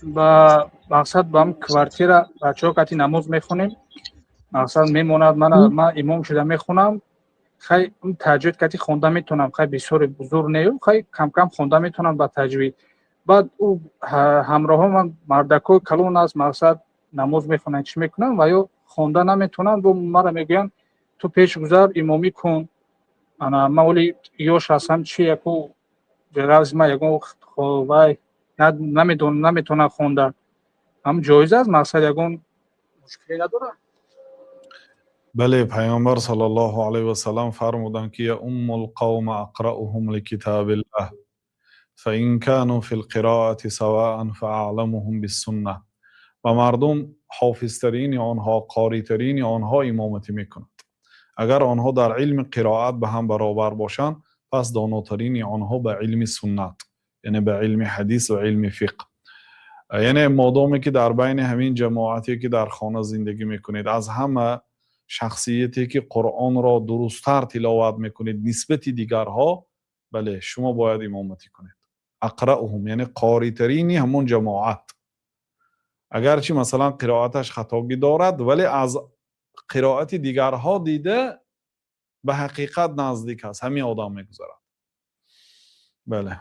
Ба мақсад ба ҳам квартира бачаҳо кати намоз мехонем, мақсад мемонад, мана ман имом шуда мехонам. Хай, таҷвид кати хонда метавонам, хай, бисёре бузург нею, хай, камкам хонда метавонам ба таҷвид. Баъд ӯ ҳамроҳо ман мардакҳои калон аст, мақсад, намоз мехонанд, чӣ мекунанд ва ё хонда наметавонанд, бо мара мегӯянд: «Ту пеш гузар, имомӣ кун». Ана ман оли ёш ҳастам, чи яку равзи ман ягон вай намедонам, наметавонам хонда. Ҳам ҷоиз аст, мақсад, ягон мушкиле надорад? Бале, Паёмбар саллаллоҳу алайҳи васаллам фармуданд, ки يؤم القوم أقرؤهم لكتاب الله، فإن كانوا في القراءة سواء فأعلمهم بالسنة. Ба мардум ҳофизтарини онҳо, қоритарини онҳо имоматӣ мекунад. Агар онҳо дар илми қироат ба ҳам баробар бошанд, пас донотарини онҳо ба илми суннат, яъне ба илми ҳадис ва илми фиқҳ. Яъне модоме ки дар байни ҳамин ҷамоате, ки дар хона зиндагӣ мекунед, аз ҳама шахсияте, ки Қуръонро дурусттар тиловат мекунед нисбати дигарҳо, бале, шумо бояд имоматӣ кунед. أقرؤهم, яъне қоритарини ҳамон ҷамоат. Агарчи, масалан, қироаташ хатогӣ дорад, вале аз қироати дигарҳо дида ба ҳақиқат наздик аст, ҳамин одам мегузарад, бале.